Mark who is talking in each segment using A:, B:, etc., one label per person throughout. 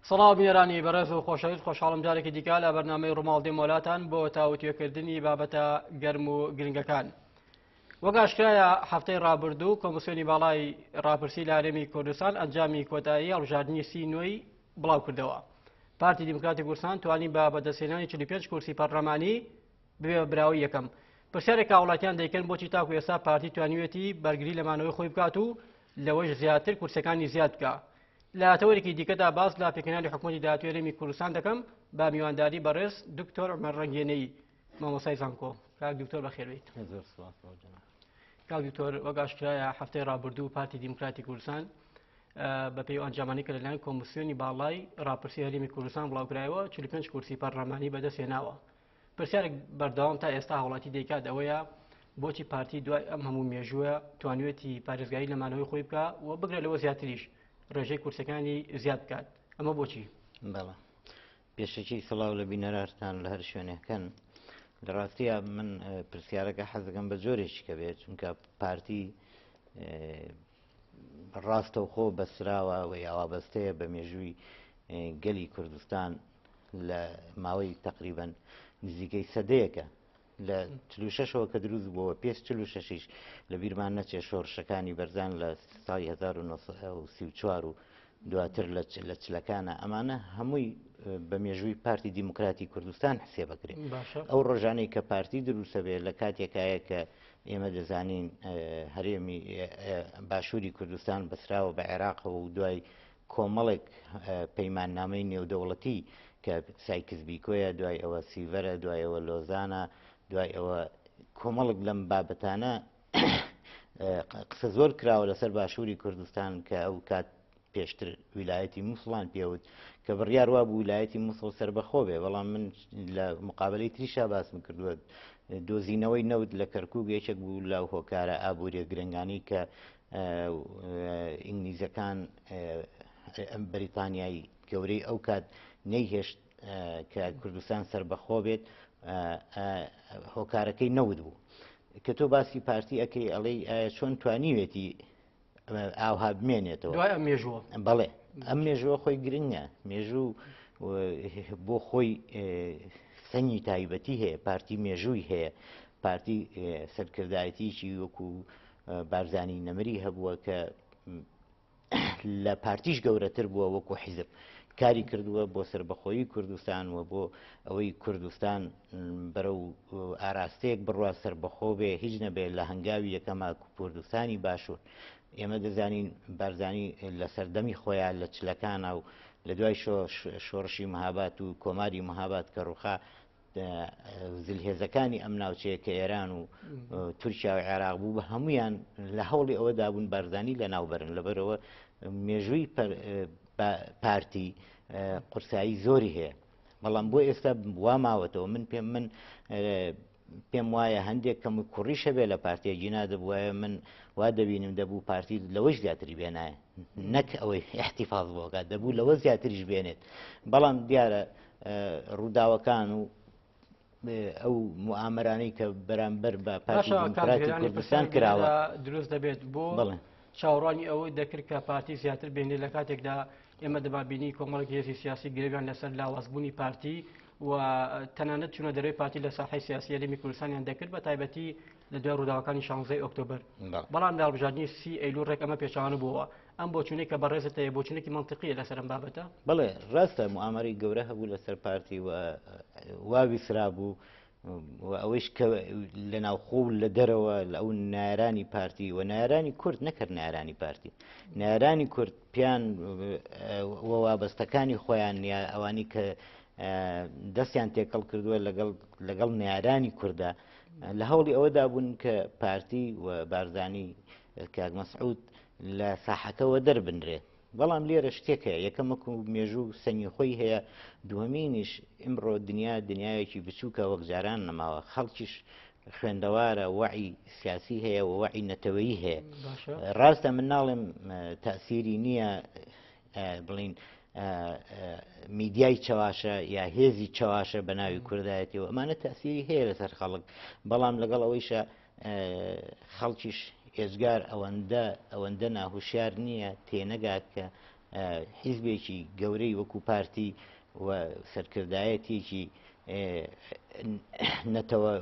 A: سڵاو بینەرانی بەڕێز و خۆشەویست، خۆشحاڵم جارێکی دیکە لە بەرنامەی ڕووماڵ دێمۆلاتان بۆ تاوتوێکردنی بابەتە گەرم و گرنگەکان. وەک ئاشکرایە هەفتەی ڕابردوو کۆمسیۆنی باڵای ڕاپرسی لە هەرێمی کوردستان ئەنجامی کۆتایی هەڵبژاردنی سی نۆی بڵاو کردەوە. پارتی دیموکراتی کوردستان توانی بە بەدەستهێنانی 45 کورسی پەرلەمانی ببێ بە براوەی یەکەم. پرسیارێک کە هاوڵاتیان دەیکەن بۆچی تاکو ئێستا پارتی توانیوێتی بەرگری لە مانەوەی خۆی بکات و لەوەش زیاتر کورسەکانی زیاد بکا. لە تەوەرێکی دیکەدا باس لە پێکهێنانی حکومەتی داهاتووی هەرێمی کوردستان دەکەم بە میوانداری بەڕێز دکتۆر عومەر ڕەنگێنەیی مامۆستای زانکۆ. کاک دکتۆر بەخێربێیت.
B: زۆر سپاس بۆ جەناب.
A: کاک دکتۆر وەک ئاشکرایە هەفتەی ڕابردوو پارتی دیموکراتی کوردستان بە پێی ئەنجامانی کە لەلایەن کۆمیسیۆنی باڵای ڕاپرسی هەرێمی کوردستان بڵاوکرایەوە 45 کورسی پەرلەمانی بەدەستهێناوە. پرسیارێک بەردەوام تا ئێستا هاوڵاتی دەیکات ئەوەیە بۆچی پارتی دوای ئەم هەموو مێژووە توانیوێتی پارێزگاری لە مانەوەی خۆی بکا و بگرە لەوە زیاتریش ڕێژەی کورسەکانی زیاد بکات ئەمە بۆچی؟
B: بەڵێ پێشەکی سڵاو لە بینەرارتان لە هەر شوێنێکن لە ڕاستیە من پرسیارەکە حەزەکەم بە جۆرێکی کە بێت چونکە پارتی ڕاستەوخۆ بەسراوە و یاوابەستەیە بە مێژووی گەلی کوردستان لە ماوەی تقریبن نزیکەی سەدەیەکە لە چلوشەشەوە کە دروست بووە پێش چلوشەشیش لە بیرمان نەچێ شۆڕشەکانی بەرزان لە ساڵی 1934 و دواتر لە چلەکانە ئەمانە هەمووی بە مێژووی پارتی دیموکراتی کوردستان حسێبەکرێت ئەو ڕۆژانەی کە پارتی دروستە بێت لە کاتێکایە کە ئێمە دەزانین هەرێمی باشووری کوردستان بەسراوە بە عێراقەوە و دوای کۆمەڵێک پەیماننامەی نێودەوڵەتی کە سایکس بیکۆیە دوای ئەوە سیڤەرە دوای ئەوە لۆزانە دوای ئەوە کۆمەڵک لەم بابەتانە قسە زۆر کراوە لەسەر باشووری کوردستان کە ئەو کات پێشتر ویلایەتی موسڵان پێوت کە بڕیار وا بوو ویلایەتی موسڵ سربەخۆ بێ بەڵام من لە مقابلەی تریشا باسم کردووە دۆزینەوەی نەوت لە کەرکک یەکێک بوو لە هۆکارە ئابووریە گرنگانی کە ئینگلیزەکان بەریتانیای گەورەی ئەو کات نەیهێشت کە کوردستان سربەخۆ بێت هۆکارەکەی نەوت بوو کە تۆ باسی پارتی ئەەکەی ئەڵێی چۆن توانیوێتی ئاوها بمێنێتەوە
A: دوای ئەم مێژووە
B: بەڵێ ئەم مێژووە خۆی گرنگە مێژوو بۆ خۆی سەنگی تایبەتی هەیە پارتی مێژووی هەیە پارتی سەرکردایەتیی وەکو بارزانی نەمری هەبووە کە لە پارتیش گەورەتر بووە وەکو حیزب کاری کردووە بۆ سربەخۆیی کوردستان و بۆ ئەوەی کوردستان بەرەو ئاراستەیەک بڕوا سربەخۆ بێ هیچ نەبێ لە هەنگاوی یەکەما کوردستانی باشوور ئێمە دەزانین بارزانی لە سەردەمی خۆیان لە چلەکانە و لە دوای شۆڕشی مهابات و کۆماری مهابات کە ڕوخا زلهێزەکانی ئەم ناوچەیە کە ئێران و تورکیا و عێراق بوو بە هەمویان لە هەوڵی ئەوە دابوون بارزانی لە ناوبەرن لەبەرەوە مێژووی پارتی قورسایی زۆری هەیە بەڵام بۆ ئێستا وا ماوەتەوە من پێم من پێم وایە هەندێک کەم و کوڕیش هەبێ لە پارتیە گینا دەبوایە من وا دەبینم دەبوو پارتی لەوەش زیاتری بێنایە نەک ئەوەی احتیفاز بۆکات دەبوو لەوە زیاتریش بێنێت بەڵام دیارە ڕووداوەکان و ئەو موئامەرانەی کە بەرامبەر بە پارتی دیموکراتی کوردستان کراوە
A: دروست دەبێت بۆ چاوەڕوانی ئەوەی دەکرد کە پارتی زیاتر بێنێت لە کاتێکدا ئێمە دەبابینی کۆمەڵێک هێزی سیاسی گرەویان لەسەر لاوازبوونی پارتی و تەنانەت چوونە دەرەوەی پارتی لە ساحەی سیاسی هەرێمی کوردستانیان دەکرد بە تایبەتی لە دوای ڕووداوەکانی شانزەی ئۆکتۆبەر بەڵام لە هەڵبژاردنی سی ئەیلول ڕێک ئەمە پێچەوانە بووەوە ئەم بۆچوونەی کە بەڕێزت هەیە بۆچوونێکی مەنتیقییە لەسەر ئەم بابەتە؟
B: بەڵێ ڕاستە موئامەرەی گەورە هەبوو لەسەر پارتی و وا ویسرابوو و ئەوەیش کە لە ناوخۆ و لە دەرەوە لە ئەو نارانی پارتی و نارانی کورد نەکرد نارانی پارتی نارانی کورد پیان و وابەستەکانی خۆیان یا ئەوانی کە دەستیان تێکەڵ کردووە لەگەڵ لەگەڵ نارانی کووردا لە هەوڵی ئەوەدا بوون کە پارتی و بارزانی کاک مەسعود لە ساحەکەوە دەربنرێت بەڵام لێرە شتێک هەیە یەکەم وەکو مێژوو سەنگی خۆی هەیە دووەمینیش ئیمڕۆ دنیا دنیایەکی بچووکە وەک جاران نەماوە خەڵکیش خوێندەوارە وەعی سیاسی هەیە و وەعی نەتەوەیی هەیە ڕاستە من ناڵێم تەسیری نییە بڵین میدیای چەواشە یا هێزی چەواشە بە ناوی کوردایەتیەوە ئەمانە تەسیری هەیە لەسەر خەڵک بەڵام لەگەڵ ئەوەیشە خەڵکیش ئێجگار ئەوەندە ئەوەندە ناهوشیار نییە تێنەگات کە. حیزبێکی گەورەی وەکو پارتی و سەرکردایەتیەکی نەتەوە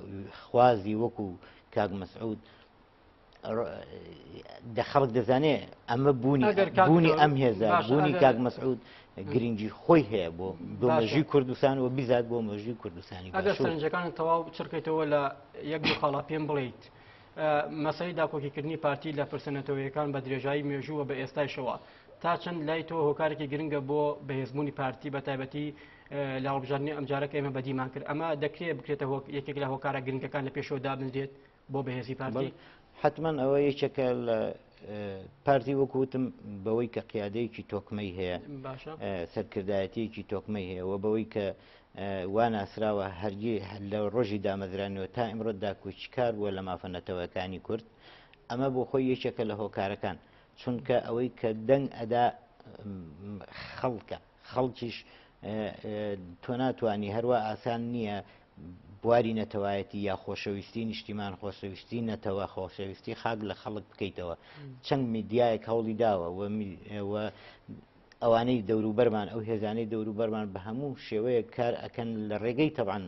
B: خوازی وەکو کاک مەسعود دە خەڵک دەزانێ ئەمە بوونی بوونی ئەم هێزە بوونی کاک مەسعود گرنگی خۆی هەیە بۆ بۆ مەژی کوردستان و بیزات بۆ مەژی کوردستانی
A: ئەگەر سەرنجەکان تەواو چڕکەیتەوە لە یەک دوو خاڵا پێم بڵیت مەسەی داکۆکیکردنی پارتی لە پرسە نەتەوەیەکان بە درێژایی مێژووە بە ئێستایشەوە تا چەند لای تۆ هۆکارێکی گرنگە بۆ بەهێزبوونی پارتی بە تایبەتی لە هەڵبژاردنی ئەمجارە کە ئێمە بەدیمان کرد ئەمە دەکرێت بکرێتە یەکێک لە هۆکارە گرنگەکان لە پێشەوە دابنرێت بۆ بەهێزی پارتی؟
B: حتمما ئەوە یەکێکە لە پارتی وەکوتم بەوەی کە قیادەیەکی تۆکمەی هەیە سەرکردایەتیەکی تۆکمەی هەیە و بەوەی کە وا ناسراوە هەرگی لە ڕۆژی دامەزرانەوە تا ئیمڕۆ داکۆکیکار بووە لە مافە نەتەوەکانی کورد ئەمە بۆ خۆی یەکێکە لە هۆکارەکان چونکە ئەوەی کە دەنگ ئەدا خەڵکە خەڵکیش تۆ ناتوانی هەروە ئاسان نییە بواری نەتەوایەتی یا خۆشەویستی نیشتیمان خۆشەویستی نەتەوە خۆشەویستی خاک لە خەڵک بکەیتەوە چەند میدیایەک هەوڵی داوە و ئەوانەی دەوروبەرمان ئەو هێزانەی دەوروبەرمان بە هەموو شێوەیەک کار ئەکەن لە ڕێگەی تەبان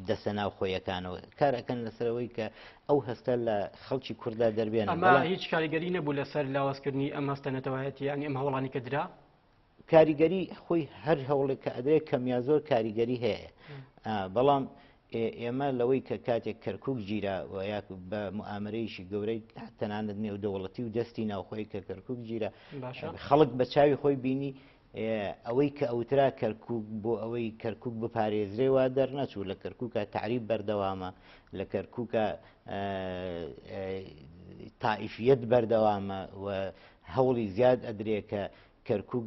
B: دەسە ناوخۆیەکانەوە کار ئەکەن لەسەرەوەی کە ئەو هەستە لە خەڵکی کووردا دەربێن
A: ئەمە هیچ کاریگەری نەبوو لەسەر لاوازکردنی ئەم هەستە نەتەوایەتی یانی ئەم هەوڵانی کە درا
B: کاریگەری خۆی هەر هەوڵێک کە ئەدرێت کەم یا زۆر کاریگەری هەیە بەڵام ئێمە لەوەی کە کاتێک کەرکک گیرا و یا بە مؤامرەیەکی گەورەی تەنانەت نێودەوڵەتی و دەستی ناوخۆی کە کەرکک گیرا خەڵک بە چاوی خۆی بینی ئەوەی کە ئەوترا کەرکک بۆ ئەوەی کەرکک بپارێزرێ وا دەرنەچوو لە کەرککە تعریب بەردەوامە لە کەرککە تائیفیەت بەردەوامە و هەوڵی زیاد ئەدرێ کە کەرکوک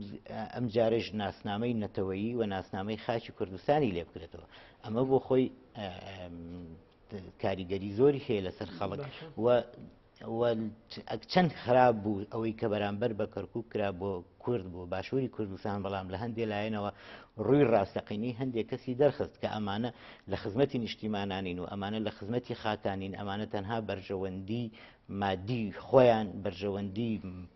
B: ئەمجارەش ناسنامەی نەتەوەیی و ناسنامەی خاکی کوردستانی لێ بکرێتەوە ئەمە بۆ خۆی کاریگەری زۆری هەیە لەسەر خەڵک و چەند خراپ بوو ئەوەی کە بەرامبەر بە کەرکک کرا بۆ کورد بۆ باشووری کوردستان بەڵام لە هەندێک لایەنەوە ڕووی ڕاستەقینەی هەندێک کەسی دەرخست کە ئەمانە لە خزمەتی نیشتیمانانین و ئەمانە لە خزمەتی خاکانین ئەمانە تەنها بەرژەوەندی مادی خۆیان بەرژەوەندی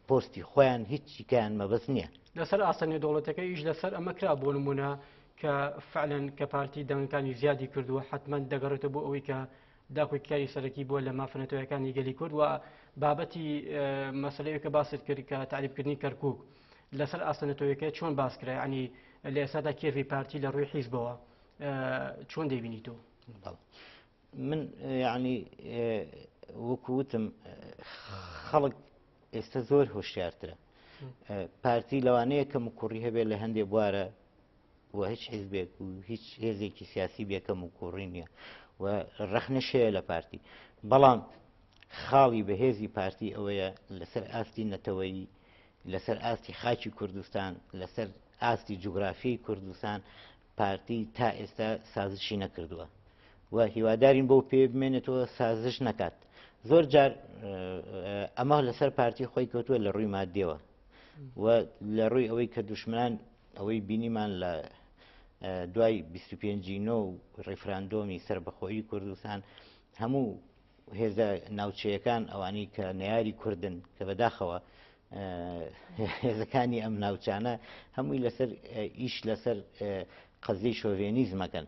B: پۆستی خۆیان هیچ چیکەیان مەبەست نییە.
A: لەسەر ئاستە نێودەوڵەتەکە ئیش لەسەر ئەمە کرا بۆ نمونە کە فعلەن کە پارتی دەنگەکانی زیادی کردووە حتمما دەگەڕێتەوە بۆ ئەوەی کە داکۆکیکاری سەرەکی بووە لە مافە نەتەوەیەکانی گەلی کورد و بابەتی مەسلەیە کە باست کرد کە تعریبکردنی کەرکک لەسەر ئاستە نەتەوەیەکە چۆن باس کرا ینی لە ئێستادا کێفی پارتی لە ڕووی حیزبەوە چۆن دەیبینی تۆ؟
B: من یعنی وەکو وتم خەڵک ئێستا زۆر هۆشیارترە پارتی لەوانەیە کەم و کوڕی هەبێت لە هەندێک بوارە و هیچ حیزبێک و هیچ هێزێکی سیاسی بێکەم و کوڕی نییە و ڕەخنەش هەیە لە پارتی بەڵام خاڵی بەهێزی پارتی ئەوەیە لەسەر ئاستی نەتەوەیی لەسەر ئاستی خاکی کوردستان لەسەر ئاستی جوگرافیای کوردستان پارتی تا ئێستا سازشی نەکردووە و هیوادارین بەو پێ بمێنێتەوە سازش نەکات زۆر جار ئەمە لەسەر پارتی خۆی کەوتووە لە ڕووی مادیەوە و لە ڕووی ئەوەی کە دوشمنان ئەوەی بینیمان لە دوای 25 نۆ و ڕیفراندۆمی سربەخۆیی کوردستان هەموو هێزە ناوچەیەکان ئەوانەی کە نەیاری کوردن کە بەداخەوە هێزەکانی ئەم ناوچانە هەمووی لەسەر ئیش لەسەر قەزیەی شۆڤێنیزمەکەن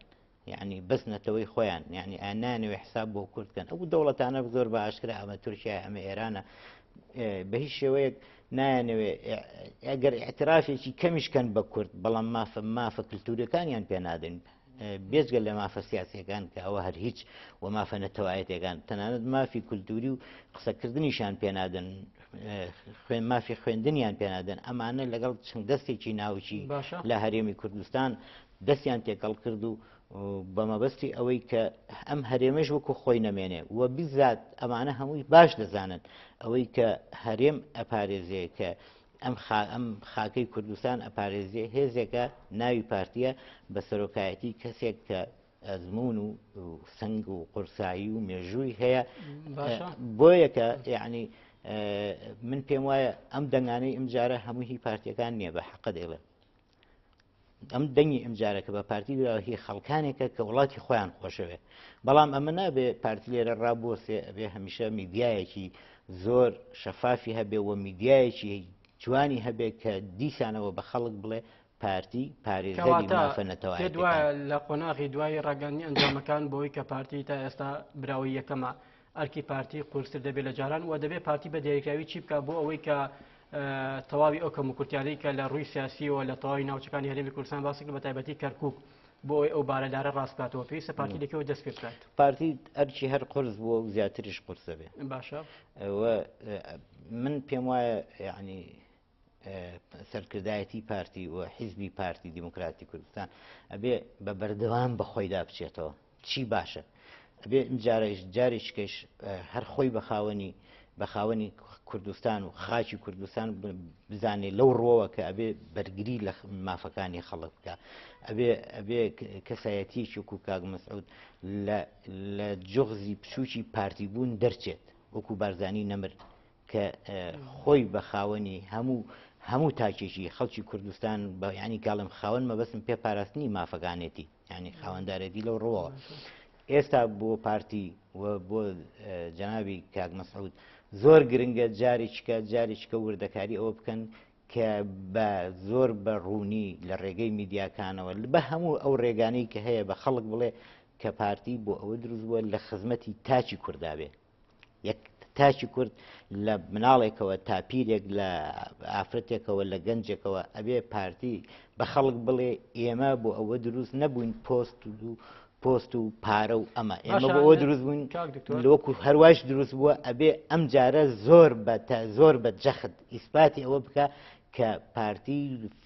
B: یعنی بەس نەتەوەی خۆیان یعنی ئەنانەوەی حساب بۆ کورد کەن ئەو دەوڵەتانە زۆر بە ئاشکرا ئەمە تورکیا ئەمە ئێرانە بە هیچ شێوەیەک نایانەوێ ئەگەر اعترافێکی کەمیشکەن بە کورد بەڵام مافە مافە کللتوریەکانیان پێنادەن بێجگە لە مافە سیاسیەکان کە ئەوە هەر هیچ و مافە نەتەوایەتەکان تەنانەت مافی کولتوری و قسەکردنیشان پێنادەن خوێن مافی خوێندنیان پێنادەن ئەمانە لەگەڵ چەند دەستێکی ناوچی لە هەرێمی کوردستان دەستیان تێکەڵ کرد و بە مەبەستی ئەوەی کە ئەم هەرێمەش وەکو خۆی نەمێنێ و بیزات ئەمانە هەمووی باش دەزانن ئەوەی کە هەرێم ئەپارێزێ کە ئەم ئەم خاکەی کوردستان ئەپارێزێ هێزێکە ناوی پارتیە بە سەرۆکایەتی کەسێک کە ئەزمون و سنگ و قورسایی و مێژووی هەیە بۆیە کە یعنی من پێم وایە ئەم دەنگانەی ئەمجارە هەموو هی پارتیەکان نییە بە حەقە دەڵێم ئەم دەنگی ئەمجارە کە بە پارتی دراوە هی خەڵکانێکە کە وڵاتی خۆیان خۆشەوێ بەڵام ئەمە نابێ پارتی لێرە ڕابۆسێ ئەبێ هەمیشە میدیایەکی زۆر شەفافی هەبێ و میدیایەکی جوانی هەبێ کە دیسانەوە بە خەڵک بڵێ پارتی پارێزەری
A: کەواتە
B: مافە
A: پێت
B: نەتەوایەتیەکان.
A: وایە لە قۆناغی دوای ڕاگەیاندنی ئەنجامەکان بەوەی کە پارتی تا ئێستا براوەی یەکەمە ئەرکی پارتی قورستر دەبێت لە جاران و دەبێت پارتی بە دیاریکراوی چی بکات بۆ ئەوەی کە تەواوی ئەو کەموکورتیانەی کە لە ڕووی سیاسیەوە لە تەواوی ناوچەکانی هەرێمی کوردستان باسی کرد بە تایبەتی کەرکوک بۆ ئەوەی ئەو بارە لارە ڕاست بکاتەوە پێویستە پارتی لەکوێوە دەست پێ بکات؟
B: پارتی ئەرکی هەر قورس بووە و زیاتریش قورس دەبێت.
A: باشە.
B: و من پێم وایە یعنی سەرکردایەتی پارتی و حیزبی پارتی دیموکراتی کوردستان ئەبێ بە بەردەوام بە خۆیدا بچێتەوە چی باشە ئەبێ جارێش جارێکیش هەر خۆی بە خاوەنی بە خاوەنی کوردستان و خاکی کوردستان بزانێ لەو ڕۆوە کە ئەبێ بەرگری لە مافەکانی خەڵک بکە ئەبێ ئەبێ کەسایەتیەکی وەکو کاک مەسعود لە لە جوغزی بچووکی پارتی بوون دەرچێت وەکو بارزانی نەمر کە خۆی بە خاوەنی هەموو هەموو تاکێکی خەڵکی کوردستان بە ینی کاڵم خاوەن مەبەستم پێ پاراستنی مافەکانێتی ینی خاوەندارێتی لەو ڕووەوە ئێستا بۆ پارتی و بۆ جەنابی کاک مەسعود زۆر گرنگە جارێککە جارێککە وردەکاری ئەوە بکەن کە بە زۆر بە ڕوونی لە ڕێگەی میدیاکانەوە بە هەموو ئەو ڕێگانەی کە هەیە بە خەڵک بڵێ کە پارتی بۆ ئەوە دروست بووە لە خزمەتی تاکی کوردابێ یەک تاکی کورد لە مناڵێکەوە تا پیرێک لە ئافرەتێکەوە لە گەنجێکەوە ئەبێ پارتی بە خەڵک بڵێ ئێمە بۆ ئەوە دروست نەبووین پۆست و پۆست و پارە و ئەمە ئێمە بۆ ئەوە دروست بووین لۆکو هەروایش دروست بووە ئەبێ ئەم جارە زۆر بە زۆر بە جەخت ئیسپاتی ئەوە بکە کە پارتی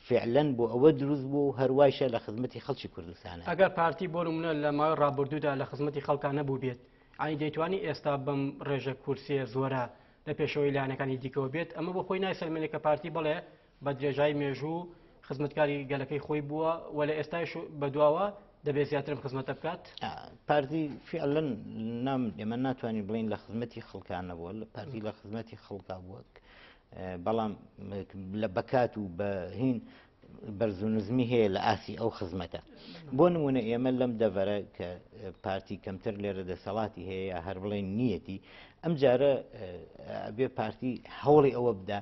B: فعلەن بۆ ئەوە دروست بوو و هەروایشە لە خزمەتی خەڵکی کوردستانە.
A: ئەگەر پارتی بۆ نمونە لە ماوەی ڕابردوودا لە خزمەتی خەڵکا نەبووبێت یانی دەیتوانی ئێستا بەم ڕێژە کورسیە زۆرە لە پێشەوەی لایەنەکانی دیکەوە بێت، ئەمە بۆ خۆی نایسەلمێنێت کە پارتی بەڵێ بە درێژایی مێژوو خزمەتکاری گەلەکەی خۆی بووە و لە ئێستایش بەدواوە دەبێت زیاتر ئەم خزمەتە بکات؟
B: پارتی فعلا نام ئێمە ناتوانین بڵین لە خزمەتی خەڵکان نەبووە پارتی لە خزمەتی خەڵکا بووە بەڵام لە بەکات و بە هین بەرز و نزمی هەیە لە ئاسی ئەو خزمەتە بۆ نمونە ئێمە لەم دەڤەرە کە پارتی کەمتر لێرە دەسەڵاتی هەیە یا هەر بڵێن نیەتی ئەم جارە ئەبێ پارتی هەوڵی ئەوە بدا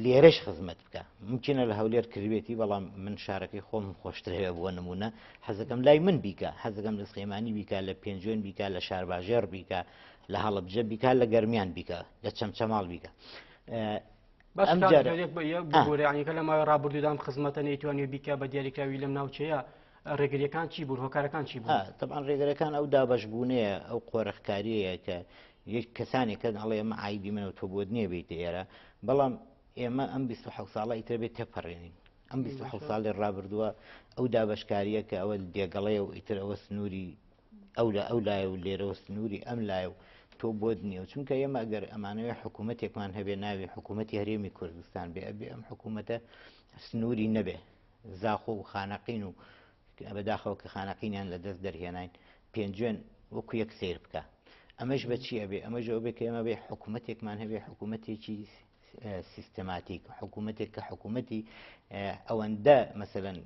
B: لێرەش خزمەت بکە ممکنە لە هەولێر کردبێتی بەڵام من شارەکەی خۆم خۆشترەوە بۆ نمونە حەزەکەم لای من بیکە حەزەکەم لە سلێمانی بیکە لە پێنجوێن بیکە لە شارباژێڕ بیکە لە هەڵەبجە بیکە لە گەرمیان بیکە لە چەمچەماڵ بیکە
A: باش کاک دکتۆر یەک یەک بگۆرە یانی کە لە ماوەی ڕابردوودا ئەم خزمەتە نەیتوانیوە بیکا بە دیاریکراوی لەم ناوچەیە ڕێگریەکان چی بوون هۆکارەکان چی بوون؟
B: تەبعەن ڕێگرەکان ئەو دابەشبوونەیە ئەو قۆرخکاریەیە کە یەک کەسانێک کە ئەڵێ ئەمە عایدی منە و تۆ بۆت نییە بیتە ئێرە بەڵام ئێمە ئەم 27 ساڵە ئیتر بێت تێپەڕێنین ئەم 27 ساڵی ڕابردووە ئەو دابەشکاریە کە ئەوە دێگەڵەیە و ئیتر ئەوە سنووری ئەو لە ئەو لایە و لێرەوە سنووری ئەم لایە و تۆ بۆت نییە و چونکە ئێمە ئەگەر ئەمانەوێ حکوومەتێکمان هەبێ ناوی حکوومەتی هەرێمی کوردستان بێ ئەبێ ئەم حکوومەتە سنووری نەبێ زاخۆ و خانەقین و بەداخەوە کە خانەقینیان لە دەست دەرهێناین پێنجوێن وەکو یەک سیر بکە ئەمەش بە چی ئەبێ ئەمەش ئەو بێ کە ئێمە بێ حکوومەتێکمان هەبێ حکوومەتێکی سیستەماتیک حکوومەتێک کە حکوومەتی ئەوەندە مەسەلەن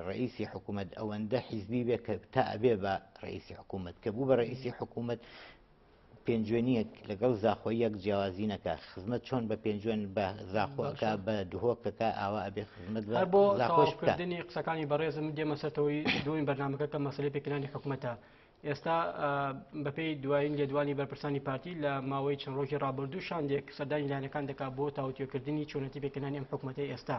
B: ڕئیسی حکوومەت ئەوەندە حیزبی بێ کە تا ئەبێ بە ڕئیسی حکوومەت کە بوو بە ڕئیسی حکوومەت پێنجوێنیەک لەگەڵ زاخۆیەک جیاوازی نەکە خزمەت چۆن بە پێنجوێن بە زاخۆکە بە دهۆکەکە ئاوا ئەبێ خزمەت
A: بە بۆ زاخۆشکردنی قسەکانی بەڕێزم دێمە سەرەوەی دووین بەرنمەکە کە مەسلەی پێکرانی حکوومەتە ئێستا بەپێی دوایین لێدوانی بەرپرسانی پارتی لە ماوەی چەند ڕۆژی ڕابردوو شاندێک سەردانی لایەنەکان دەکات بۆ تاوتوێکردنی چۆنێتی پێکهێنانی ئەم حکومەتەی ئێستا.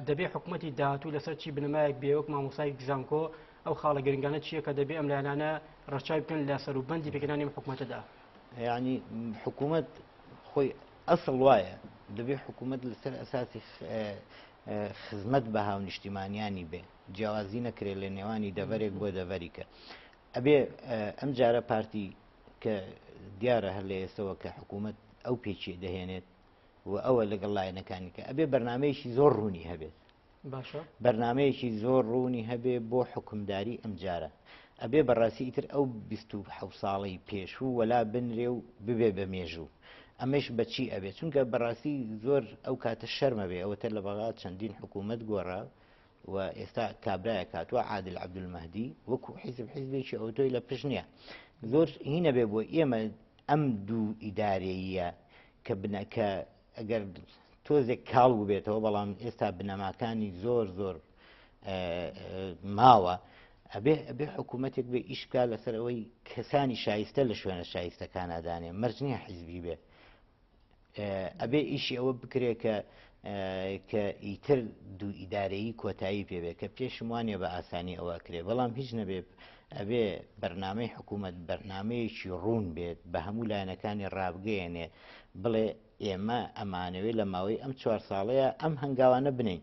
A: دەبێ حکومەتی داهاتوو لەسەر چی بنەمایەک بێ وەک مامۆستای زانکۆ ئەو خاڵە گرنگانە چییە کە دەبێ ئەم لایەنانە ڕەچاوی بکەن لە سەروبەندی پێکهێنانی ئەم حکومەتەدا؟
B: یعنی حکوومەت خۆی ئەسڵ وایە دەبێ حکوومەت لەسەر ئەساسی خزمەت بە هاونیشتیمانیانی بێ جیاوازی نەکرێت لە نێوانی دەڤەرێک بۆ دەڤەری کە ئەبێ ئەم جارە پارتی کە دیارە هەر لە ئێستەوە کە حکوومەت ئەو پێکی دەهێنێت و ئەوە لەگەڵ لایەنەکانی کە ئەبێ بەرنمەیەکی زۆر ڕوونی هەبێت
A: باشە
B: بەرنمەیەکی زۆر ڕوونی هەبێ بۆ حکومداری ئەمجارە ئەبێ بەڕاستی ئیتر ئەو 27 ساڵەی پێشوو وەلا بنرێ و ببێ بە مێژوو ئەمەش بە چی ئەبێ چونکە بەڕاستی زۆر ئەو کاتە شەرمە بێ ئەوەتە لە بەغا چەندین حکوومەت گۆڕا و ئێستا کابرایەک هاتووە عادل عەبدولمەهدی وەکو حیزب حیزبێکی ئەوتۆی لە پشت نییە زۆر هینە بێ بۆ ئێمە ئەم دوو ئیدارەیە کە بنەکە ئەگەر تۆزێک کاڵ بووبێتەوە بەڵام ئێستا بنەماکانی زۆر زۆر ماوە ئەبێ ئەبێ حکوومەتێک بێ ئیش بکا لەسەر ئەوەی کەسانی شایستە لە شوێنە شایستەکانە دانێ مەرج نییە حیزبی بێ ئەبێ ئیشی ئەوە بکرێ کە کە ئیتر دوو ئیدارەیی کۆتایی پێبێ کە پێشم وانە بە ئاسانی ئەوە کرێ بەڵام هیچ نەبێ ئەبێ بەرنامەی حکوومەت بەرنمەیەکی ڕوون بێت بە هەموو لایەنەکانی ڕابگەیەنێ بڵێ ئێمە ئەمانەوێ لە ماوەی ئەم چوار ساڵەیە ئەم هەنگاوانە بنین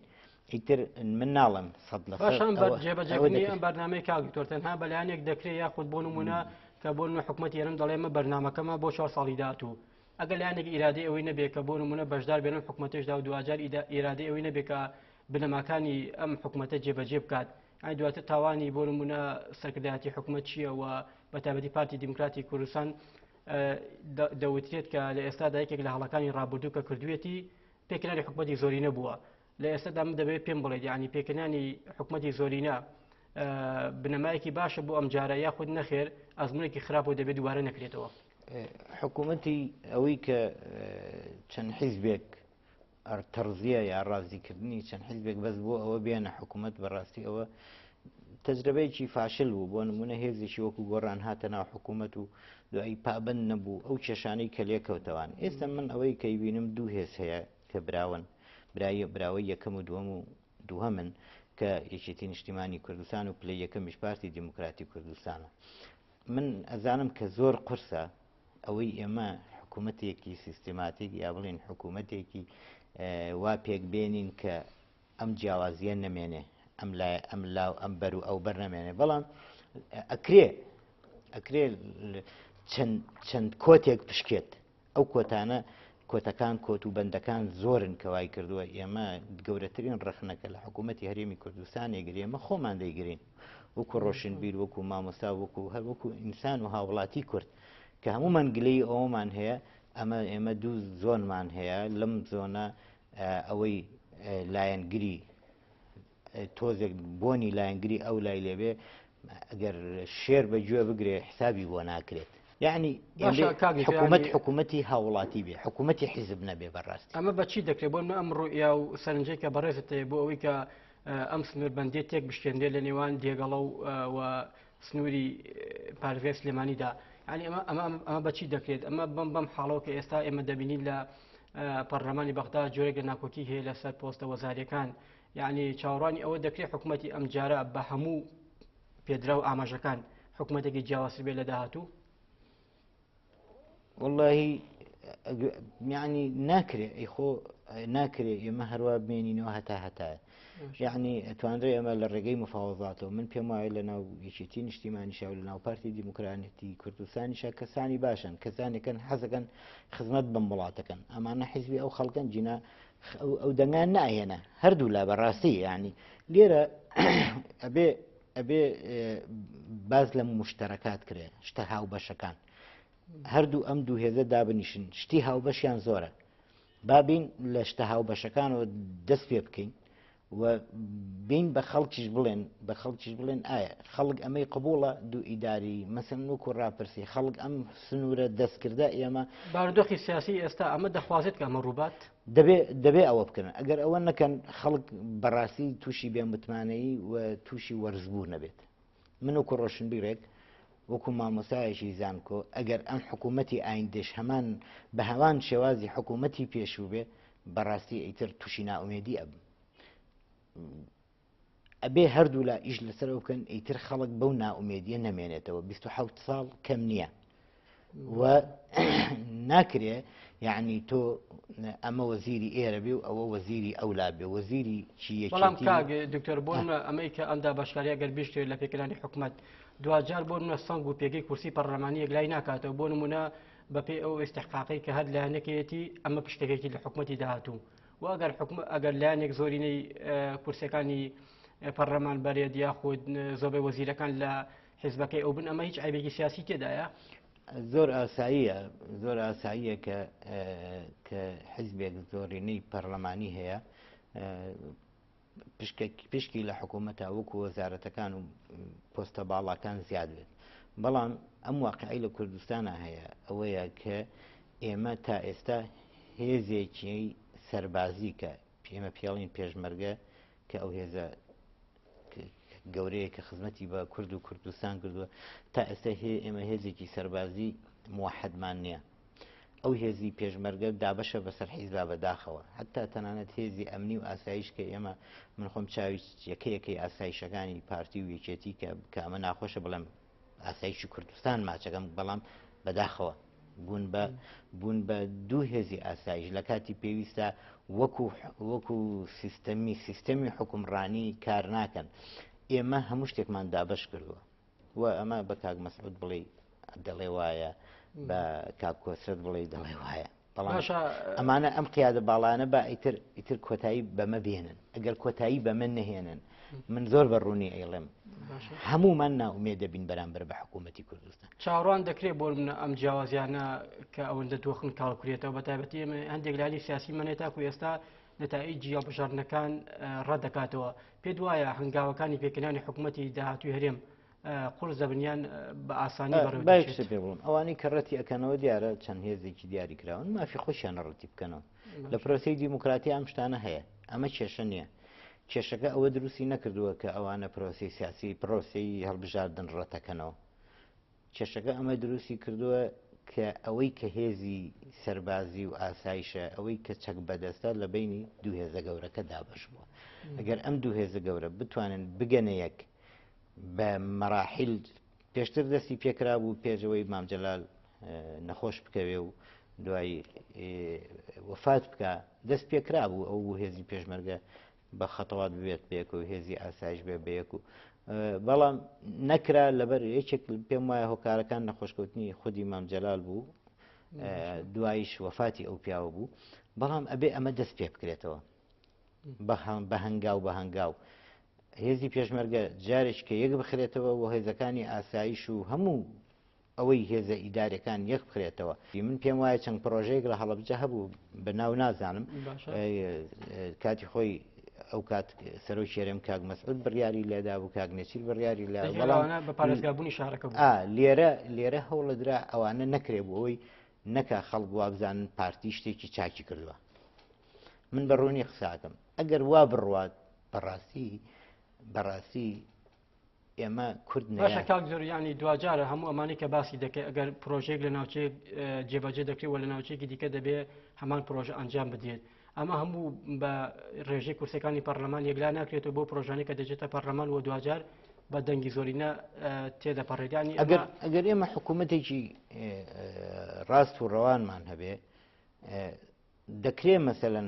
B: ئیتر من ناڵم سەد لە
A: سەد جێبەجێکردنی ئەم بەرنامەی کاک دکتۆر تەنها بەلایەنێک دەکرێت یاخود بۆ نمونە کە بۆ نمونە حکومەتی هەرێم دەڵێ ئێمە بەرنامەکەمە بۆ چوار ساڵی داهاتوو ئەگەر لایەنێک ئیرادەی ئەوەی نەبێت کە بۆ نمونە بەشدار بێ لەم حکومەتەشدا و دواجار ئیرادەی ئەوەی نەبێت کە بنەماکانی ئەم حکومەتە جێبەجێ بکات ئەی دواتر تاوانی بۆ نمونە سەرکردایەتی حکومەت چییە و بە تایبەتی پارتی دیموکراتی کوردستان دەوترێت کە لە ئێستادا یەکێک لە هەڵەکانی ڕابردوو کە کردوێتی پێکهێنانی حکومەتی زۆرینە بووە لە ئێستادا من دەبێت پێم بڵێت یعنی پێکهێنانی حکومەتی زۆرینە بنەمایەکی باشە بۆ ئەم جارە یاخود نەخێر ئەزمونێکی خراپ و دەبێت دووبارە نەکرێتەوە.
B: حکوومەتی ئەوەی کە چەند حیزبێک تەرزیە یا ڕازیکردنی چەند حیزبێک بەس بۆ ئەوە بێنە حکوومەت بەڕاستی ئەوە تەجربەیەکی فاشل بوو بۆ نمونە هێزێکی وەکو گۆڕان هاتە ناو حکوومەت و دوایی پابند نەبوو ئەو کێشانەی کە لێکەوتەوان ئێستا من ئەوەی کەیبینم دوو هێز هەیە کە براون برایە براوەی یەکەم و دووەم و دووهەمن کە یەکێتی نیشتیمانی کوردستان و پلەی یەکەمیش پارتی دیموکراتی کوردستانە من ئەزانم کە زۆر قورسە ئەوەی ئێمە حکوومەتێکی سیستماتیک یا بڵین حکوومەتێکی وا پێک بێنین کە ئەم جیاوازیە نەمێنێ ئەم لای ئەم لا و ئەم بەر و ئەو بەر نەمێنێ بەڵام ئەکرێ ئەکرێ چەند چەند کۆتێک پشکێت ئەو کۆتانە کۆتەکان کۆت و بەندەکان زۆرن کە وای کردووە ئێمە گەورەترین ڕەخنەکە لە حکوومەتی هەرێمی کوردستان ئەگرێ ئێمە خۆمان دەیگرین وەکو ڕۆشنبیر وەکو مامۆستا وەکو هەر وەکو ئینسان و هاوڵاتی کورد کە هەمومان گلەی ئەومان هەیە ئەمە ئێمە دوو زۆنمان هەیە لەم زۆنە ئەوەی لایەنگری تۆزێک بۆنی لایەنگری ئەو لای لێبێ ئەگەر شێر بە گوێ بگرێ حسابی بۆ ناکرێت یعنی حکوومەت حکوومەتی هاوڵاتی بێ حکوومەتی حیزب نەبێ بەڕاستی
A: ئەمە بەچی دەکرێت بۆ ئەم ڕوئیا و سەرنجێک کە بەڕێزت هەیە بۆ ئەوەی کە ئەم سنووربندیە تێک بشکێنرێت لە نێوان دێگەڵە و سنووری پارێزگای سلێمانیدا یعنی ئەمە ئەمە ئەمە بەچی دەکرێت ئەمە بەم بەم حاڵەوە کە ئێستا ئێمە دەبینین لە پەرلەمانی بەغدا جۆرێک لە ناکۆکی هەیە لەسەر پۆستە وەزاریەکان یعنی چاوەڕوانی ئەوە دەکرێت حکوومەتی ئەمجارە بە هەموو پێدرا و ئاماژەکان حکوومەتێکی جیاوازتر بێت لە داهاتوو؟
B: واللهی یعنی ناکرێ ئەی خۆ ناکرێ ئێمە هەروە بمێنینەوە هەتا هەتایە یعنی توانرێ ئێمە لە ڕێگەی مفاوەزاتەوە من پێم وایە لە ناو یەکێتی نیشتیمانیشا و لە ناو پارتی دیموکراتیکی کوردستانیشا کەسانی باشن کەسانێکن حەزەکەن خزمەت بەم وڵاتەکەن ئەمانە حیزبی ئەو خەڵکەن جینا ئەو دەنگان ناهێنە هەردوو لا بەڕاستی ینی لێرە ئەبێ ئەبێ باز لە مشتەرەکات کرێ شتە هاوبەشەکان هەردوو ئەم دوو هێزە دابنیشن شتی هاوبەشیان زۆرە بابین لە شتە هاوبەشەکانەوە دەست پێ بکەین و بین بە خەڵکیش بڵێن بە خەڵکیش بڵێن ئایا خەڵک ئەمەی قبوڵە دوو ئیداری مەسن وەکو ڕاپرسی خەڵک ئەم سنوورە دەستکردە ئێمە
A: بارودۆخی سیاسی ئێستا ئەمە دەخوازێت کە ئەمە ڕووبات
B: دەبێ دەبێ ئەوە بکەن ئەگەر ئەوە نەکەن خەڵک بەڕاستی تووشی بێ متمانەیی و تووشی وەرزبوو نەبێت من وەکو ڕۆشنبیرێک وەکو مامۆسایەکی زانکۆ ئەگەر ئەم حکوومەتی ئایندەش هەمان بە هەمان شێوازی حکوومەتی پێشوو بێ بەڕاستی ئیتر تووشی نائومێدی ئەبم ئەبێ هەردوولا ئیش لەسەر ئەو بکەن ئیتر خەڵک بەو نائومێدیە نەمێنێتەوە 27 ساڵ کەم نییە و ناکرێ یعنی تۆ ئەمە وەزیری ئێرە بێ و ئەوە وەزیری ئەولا بێ وەزیری چی
A: بەڵام کاک دکتۆر بۆ ئەمەی کە ئەمدا بەشکاری ئەگەر بیشتێت لە پێکرانی حکومت دواجار بۆ منە سەنگ و پێگەی کورسی پەرلەمانی یەکلای ناکاتەوە بۆ نمونە بەپێی ئەو ئیستحقاقی کە هەر لایەنەکەیەتی ئەمە پشتەکێکی لە حکومەتی داهاتوو و ئەگەر حکوم ئەگەر لایەنێک زۆرینەی کورسەکانی پەرلەمان بەرێت یاخود زۆربەی وەزیرەکان لە حیزبەکەی ئەو بن ئەمە هیچ عیبێکی سیاسی تێدایە؟
B: زۆر ئاساییە زۆر ئاساییە کە کە حیزبێک زۆرینەی پەرلەمانی هەیە پشکی لە حکوومەتە وەکو وەزارەتەکان و پۆستە باڵاکان زیاد بێت بەڵام ئەم واقعی لە کوردستانە هەیە ئەوەیە کە ئێمە تا ئێستا هێزێکی سەربازی کە ئێمە پێڵین پێشمەرگە کە ئەو هێزە گەورەیە کە خزمەتی بە کورد و کوردستان کردووە تا ئێستا هێ ئێمە هێزێکی سەربازی موحدمان نییە ئەو هێزی پێشمەرگە دابەشە بەسەر حیزبا بەداخەوە حتا تەنانەت هێزی ئەمنی و ئاسایش کە ئێمە من خۆم چاوی یەکەیەکەی ئاسایشەکانی پارتی و یەکێتی کە کە ئەمە ناخۆشە بڵێم ئاسایشی کوردستان ماچەکەم بەڵام بەداخەوە بوون بە بوون بە دوو هێزی ئاسایش لە کاتی پێویستە وەکو وەکو سیستەمی سیستەمی حکومڕانی کار ناکەن ئێمە هەموو شتێکمان دابش کردووە و ئەمە بە کاک مەسعود بڵێ دەڵێ وایە بە کاک کۆسرەت بڵێ دەڵێ وایە بەڵام ئەمانە ئەم قیادە باڵانە با ئیتر ئیتر کۆتایی بەمە بێنن ئەگەر کۆتایی بەمە نەهێنن من زۆر بە ڕوونی ئەیڵێم هەمومان ناومێ دەبین بەرامبەر بە حکوومەتی کوردستان
A: چاوەڕوان دەکرێت بۆ منە ئەم جیاوازیانە کە ئەوەندە دۆخن کاڵکرێتەوە بە تایبەتی ئێمە هەندێک لانی سیاسی منێ تاکو ئێستا نەتائیجی هەڵبژاردنەکان ڕەت دەکاتەوە پێت وایە هەنگاوەکانی پێکهێنانی حکوومەتی داهاتووی هەرێم قورس دەبن یان بە ئاسانی بەڕێوە
B: با یەک شت پێ بڵێم ئەوانەی کە ڕەتی ئەکەنەوە دیارە چەند هێزێکی دیاری کراون مافی خۆشیانە ڕەتی بکەنەوە لە پرۆسەی دیموکراتی ئەم شتانە هەیە ئەمە کێشە نییە کێشەکە ئەوە دروستی نەکردووە کە ئەوانە پرۆسەی سیاسی پرۆسەی هەڵبژاردن ڕەتەکەنەوە کێشەکە ئەمە دروستی کردووە کە ئەوەی کە هێزی سەربازی و ئاسایشە ئەوەی کە چەک بەدەستە لە بینی دوو هێزە گەورەکە دابش بووە ئەگەر ئەم دوو هێزە گەورە بتوانن بگەنە یەک بە مەراحیل پێشتر دەستی پێکرابوو پێشەوەی مام جەلال نەخۆش بکەوێ و دوای وەفات بکە دەست پێکرابوو ئەو بوو هێزی پێشمەرگە بە خەتەوات ببێت بەیەک و هێزی ئاسایش بێ بەیەک و بەڵام نەکرا لەبەر یەکێک پێم وایە هۆکارەکان نەخۆشکەوتنی خودی مام جەلال بوو دوایش وەفاتی ئەو پیاوە بوو بەڵام ئەبێ ئەمە دەست پێ بکرێتەوە بە هەنگاو بە هەنگاو هێزی پێشمەرگە جارێک کە یەک بخرێتەوە و هێزەکانی ئاسایش و هەموو ئەوەی هێزە ئیدارەکان یەک بخرێتەوە من پێم وایە چەند پرۆژەیەک لە هەڵەبجە هەبوو بە ناو نازانم کاتی خۆی ئەو کات سەرۆکی هەرێم کاک مەسعود بڕیاری لێدا بوو کاک نێچیر بڕیاری لە
A: بەڵام بە پارێزگابوونی شارەکە
B: لێرە لێرە هەوڵدرا ئەوانە نەکرێ بۆ ئەوەی نەکا خەڵک وابزانن پارتی شتێکی چاکی کردووە من بە ڕوونی قساکەم ئەگەر وا بڕوات بەڕاستی بەڕاستی ئێمە کورد
A: باشە کاک زۆر ینی دواجارە هەموو ئەمانی کە باسی دەکەی ئەگەر پرۆژێک لە ناوچەیەک جێبەجێ دەکرێت و لە ناوچێکی دیکە دەبێ هەمان پرۆژە ئەنجام بدرێت ئەمە هەموو بە ڕێژەی کورسەکانی پەرلەمان یەکلا ناکرێتەوە بۆ پرۆژانی کە دەچێتە پەرلەمان و دواجار بە دەنگی زۆرینە تێدەپەڕێتانی
B: ئەگەر ئەگەر ئێمە حکوومەتێکی ڕاست و ڕەوانمان هەبێ دەکرێ مەسەلەن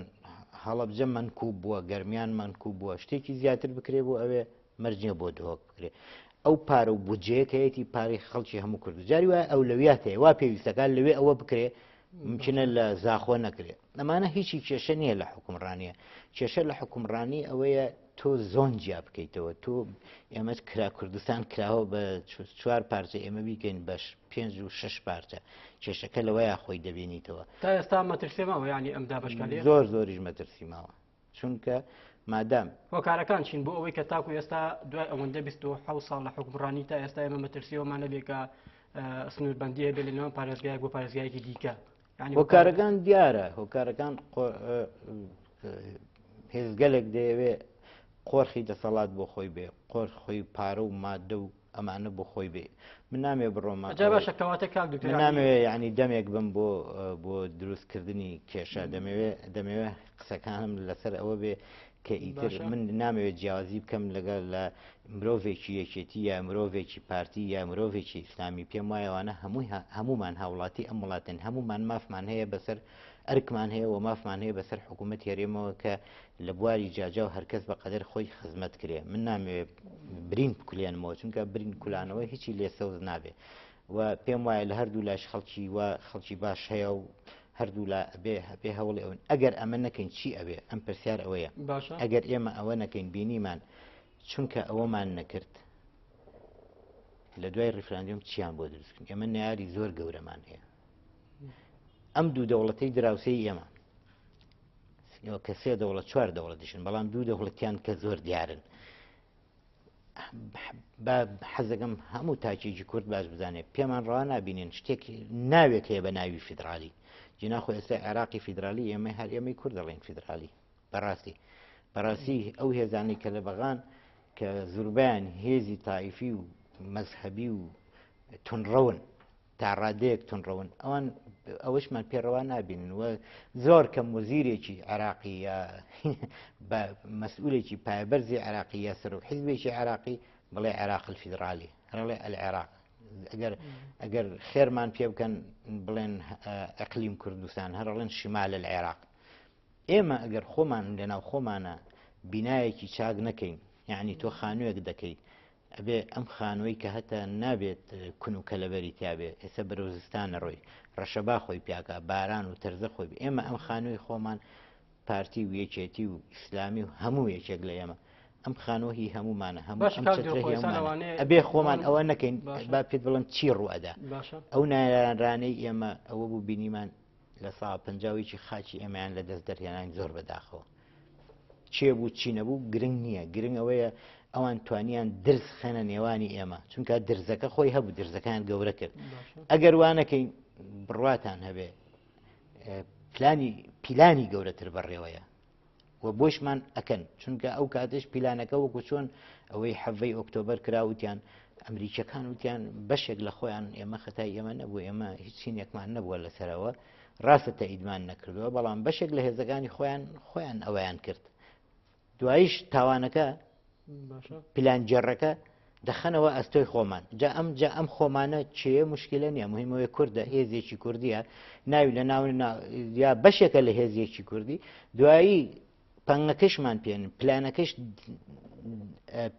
B: هەڵەبجە مەنکوب بووە گەرمیان مەنکوب بووە شتێکی زیاتر بکرێ بۆ ئەوێ مەرج نییە بۆ دهۆک بکرێ ئەو پارە و بودجەیە کە یەتی پارەی خەڵکی هەموو کورد جاری وایە ئەولەویات هەیە وا پێویستەکان لەوێ ئەوە بکرێ ممکنە لە زاخۆ نەکرێ ئەمانە هیچی کێشە نییە لە حکومڕانیە کێشە لە حکومڕانی ئەوەیە تۆ زۆن جیا بکەیتەوە تۆ ئێمە کرا کوردستان کراوە بە چوار پارچە ئێمە بیکەین بەش پێنج و شش پارچە کێشەکە لەوەیە خۆی دەبینیتەوە
A: تا ئێستا مەترسی ماوە ینی ئەم دابشکاری
B: زۆر زۆریش مەترسی ماوە چونکە مادام
A: هۆکارەکان چین بۆ ئەوەی کە تاکو ئێستا دوای ئەوەندە 26 ساڵ لە حکومڕانی تا ئێستا ئێمە مەترسیەوەمان نەبێت کە سنووربندی هەبێت لە نێوان پارێزگایەک بۆ پارێزگایەکی دیکە
B: هۆکارەکان دیارە هۆکارەکان هێزگەلێک دەیەوێ قۆرخی دەسەڵات بۆ خۆی بێ قۆر خۆی پارە و مادە و ئەمانە بۆ خۆی بێ من نامێ بڕۆمە
A: جا باشە کەواتە کاک دکتۆر
B: من نامەوێ یعنی دەمێک بم بۆ بۆ دروستکردنی کێشە دەمەوێ دەمەوێ قسەکانم لەسەر ئەوە بێ کە ئیتر من نامەوێت جیاوازی بکەم لەگەڵ لە مرۆڤێکی یەکێتی یا مرۆڤێکی پارتی یا مرۆڤێکی ئیسلامی پێم وایەوانە هەمووی هەمومان هاوڵاتی ئەم وڵاتن هەمومان مافمان هەیە بەسەر ئەرکمان هەیە و مافمان هەیە بەسەر حکوومەت هەرێمەوە کە لە بواری جاجا و هەرکەس بە قەدەر خۆی خزمەت کرێ من نامەوێ برین بکولێنمەوە چونکە برین کولانەوە هیچی لێ سەوز نابێ و پێم وایە لە هەردوو لاش خەڵکی و خەڵکی باش هەیە و هەردوو لا ئەبێ هەبێ هەوڵی ئەون ئەگەر ئەمە نەکەین چی ئەبێ ئەم پرسیار ئەوەیە
A: باشە
B: ئەگەر ئێمە ئەوە نەکەین بینیمان چونکە ئەوەمان نەکرد لە دوای ڕیفراندیوم چیان بۆ دروستکردن ئێمە نەیاری زۆر گەورەمان هەیە ئەم دوو دەوڵەتەی دراوسێی ئێمە کە سێ دەوڵەت چوار دەوڵەتیشن بەڵام دوو دەوڵەتیان کە زۆر دیارن. با حەزەکەم هەموو تاکێکی کورد باش بزانێت پێمان ڕەوا نابینین شتێک ناوێک هەیە بە ناوی فیدرالی جینا خۆ ئێستا عێراقی فیدرالی ئێمە هەر ئێمەی کورد دەڵێن فیدرالی بەڕاستی بەڕاستی ئەو هێزانەی کە لە بەغان کە زوربیان هێزی تایفی و مەزهەبی و تونڕەون تا ڕادەیەک تونڕەون ئەوان ئەوەشمان پێڕەوا نابینن و زۆر کەم وەزیرێکی عێراقی یا بە مەسئولێکی پایەبەرزی عێراقی یا سەرۆک حیزبێکی عێراقی بڵێ عێراق الفیدرالی هەرڵێ العێراق ئەگەر ئەگەر خێرمان پێ بکەن بڵێن ئەقلیم کوردستان هەرڵێن شمال العێراق ئێمە ئەگەر خۆمان لەناو خۆمانە بینایەکی چاک نەکەین یعنی تۆ خانوویەک دەکەیت ئەبێ ئەم خانووەی کە هەتە نابێت کون و کەلەبەری تیابێ ئێستا بەرەو زستانە ڕۆی ڕەشەبا خۆی پیاکا باران و تەرزە خۆی بێ ئێمە ئەم خانووی خۆمان پارتی و یەکێتی و ئیسلامی و هەموو یەکێک لە ئێمە ئەم خانووە هی هەموومانە هەموو
A: باشە
B: ئەم
A: کاک
B: چەترە هی
A: دڵخۆ ئێستا
B: هەموومانە
A: لەوانەیە
B: ئەبێ خۆمان
A: بۆ
B: ئەوە نەکەین
A: باشە
B: با پێت بڵێم چی ڕوئەدا
A: باشە
B: ئەو نایارانەی ئێمە ئەوە بوو بینیمان لە سا 50 خاکی ئێمەیان لە دەست دەرهێناین زۆر بەداخەوە چێ بوو چی نەبوو گرنگ نییە گرنگ ئەوەیە ئەوان توانیان درز خەنە نێوانی ئێمە چونکە درزەکە خۆی هەبوو درزەکان گەورە کرد ئەگەر وانەکەین بڕواتان هەبێ پلانی پیلانی گەورەتر بەڕێوەیە و بۆشمان ئەکەن چونکە ئەو کاتش پیلانەکە وەکو چۆن ئەوەی حەڤەی ئۆکتۆبەر کراوتیان ئەمریکەکان وتیان بەشێک لە خۆیان ئێمە خەتای ئێمە نەبوو ئێمە هیچ چینێکمان نەبووە لەسەرەوە ڕاستە تەئیدمان نەکردووە بەڵام بەشێک لە هێزەکانی خۆیان خۆیان ئەوەیان کرد دوایش تاوانەکە پلانگێڕەکە دەخەنەوە ئەستۆی خۆمان جا ئەم جا ئەم خۆمانە چێ مشکلە نییە مهمەوەی کوردە هێزێکی کوردیە ناوی لە ناو یا بەشێکە لە هێزێکی کوردی دوایی پەنگەکەشمان پێن پلانەکەش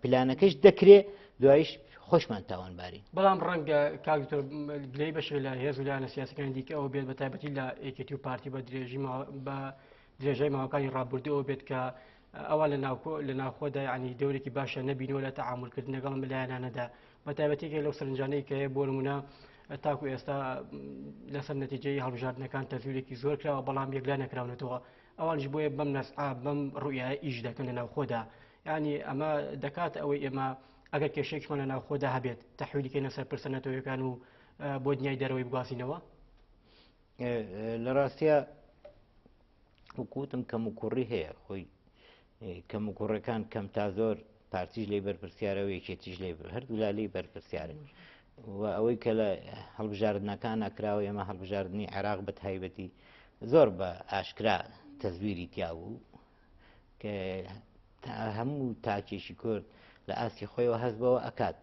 B: پلانەکەش دەکرێ دوایش خۆشمان تاوانبارین.
A: بەڵام ڕەنگە کاک دکتۆر گلەیی بەشێک لە هێز و لایەنە سیاسەکانی دیکە ئەوە بێت بە تایبەتی لە یەکێتی و پارتی بە درێژی بە درێژای ماوەکانی ڕابردوو ئەوە بێت کە ئەوان لە ناوکۆ لە ناوخۆدا ینی دەورێکی باشە نەبینەوە لە تەعامولکردن لەگەڵ لایەنانەدا بە تایبەتی کە لەو سەرنجانەی کە هەیە بۆ نمونە تاکو ئێستا لەسەر نەتیجەی هەڵبژاردنەکان تەزویرێکی زۆر کراوە بەڵام یەکلا نەکراونەتەوە ئەوانیش بۆیە بەم نەزعە بەم ڕوئیایە ئیش دەکەن لە ناوخۆدا یعنی ئەمە دەکات ئەوەی ئێمە ئەگەر کێشەیەکمان لە ناوخۆدا هەبێت تەحویلی کەینە سەر پرسە نەتەوەیەکان و بۆ دنیای دەرەوەی بگوازینەوە؟
B: لە ڕاستە وەکوتم کەم و کوڕی هەیە خۆی کەم و کوڕەکان کەم تا زۆر پارتیش لی بەرپرسیارە و یەکێتیش لی هەردوولا لی بەرپرسیارن و ئەوەی کە لە هەڵبژاردنەکان ناکراوە ئێمە هەڵبژاردننی عێراق بە تایبەتی زۆر بە ئاشکرا تەزویری تیا بوو کە هەموو تاکێکی کورد لە ئاستی خۆیەوە هەست بەوە ئەکات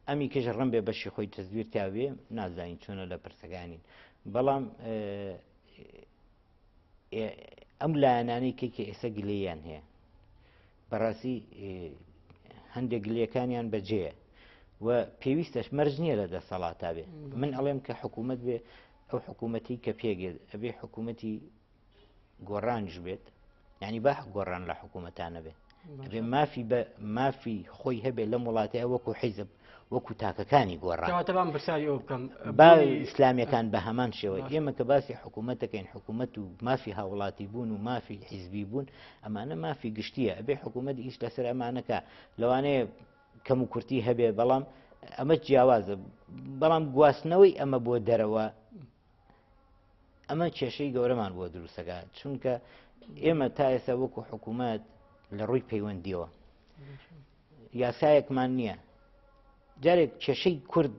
B: ئەمی کەش ڕم بێ بەشی خۆی تەزویر تیاوێ نازانین چۆنە لە پرسەکانین بەڵام ئەم لایەنانەی کە کە ئێستا گلەیان هەیە بەڕاستی هەندێک گلەکانیان بەجێیە و پێویستەش مەرج نییە لە دەسەڵاتا بێ من ئەڵێم کە حکوومەت بێ ئەو حکوومەتی کە پێگێت ئەبێ حکوومەتی گۆڕانیش بێت یعنی با گۆڕان لە حکوومەتانە بێت ئەبێ مافی بە مافی خۆی هەبێت لەم وڵاتەیە وەکو حیزب وەکو تاکەکانی گۆڕان.
A: کەواتە بام پرسیاری ئەوە بکەم
B: با ئیسلامیەکان بە هەمان شێوە ئێمە کە باسی حکوومەت دەکەین حکوومەت و مافی هاوڵاتی بوون و مافی حیزبی بوون ئەمانە مافی گشتیە ئەبێ حکوومەت ئیش لەسەر ئەمانەکە لەوانەیە کەم و کورتی هەبێ بەڵام ئەمە جیاوازە بەڵام گواستنەوەی ئەمە بۆ دەرەوە ئەمە کێشەی گەورەمان بۆ دروستەکە چونکە ئێمە تا ئێستا وەکو حکوومەت لە ڕووی پەیوەندیەوە یاسایەکمان نییە جارێک کێشەی کورد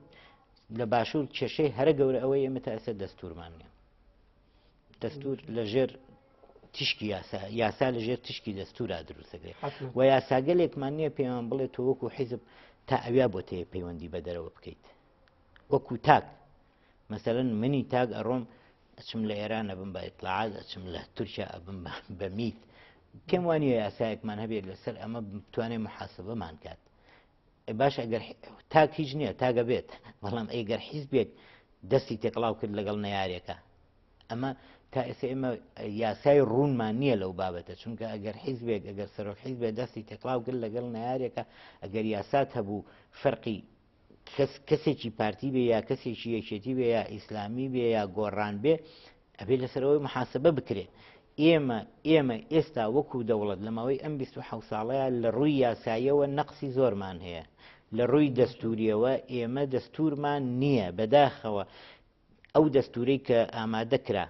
B: لە باشوور کێشەی هەرە گەورە ئەوەی ئێمە تا ئێستا دەستورمان نییە دەستور لە ژێر تشکی یاسا یاسا لە ژێر تشکی دەستورا دروستەکرێت و یاساگەلێکمان نییە پێیان بڵێت تۆ وەکو حیزب تا ئەویا بۆ تێ پەیوەندی بە دەرەوە بکەیت وەکو تاک مەسەلەن منی تاک ئەڕۆم ئەچم لە ئێران ئەبم بە ئیتلاعات ئەچم لە تورکیا ئەبم بە میت پێم وانە یاسایەکمان هەبێت لەسەر ئەمە بتوانێت محاسبەمان کات باش ئەگەر تاک هیچ نییە تاگە بێت بەڵام ئەیگەر حیزبێک دەستی تێکڵاو کرد لەگەڵ نەیارێکە ئەمە تا ئێستا ئێمە یاسای ڕوونمان نییە لەو بابەتە چونکە ئەگەر حیزبێک ئەگەر سەرۆک حیزبێ دەستی تێکڵاو کرد لەگەڵ نەیارێکە ئەگەر یاسات هەبوو فەرقی کەس کەسێکی پارتی بێ یا کەسێکی یەکێتی بێ یا ئیسلامی بێ یا گۆڕان بێ ئەبێ لەسەرەوەی محاسبە بکرێ. ئێمە ئێمە ئێستا وەکو دەوڵەت لە ماوەی ئەم 27 ساڵەیە لە ڕووی یاساییەوە نەقسی زۆرمان هەیە لە ڕووی دەستوریەوە ئێمە دەستورمان نییە بەداخەوە ئەو دەستورەی کە ئامادە کرا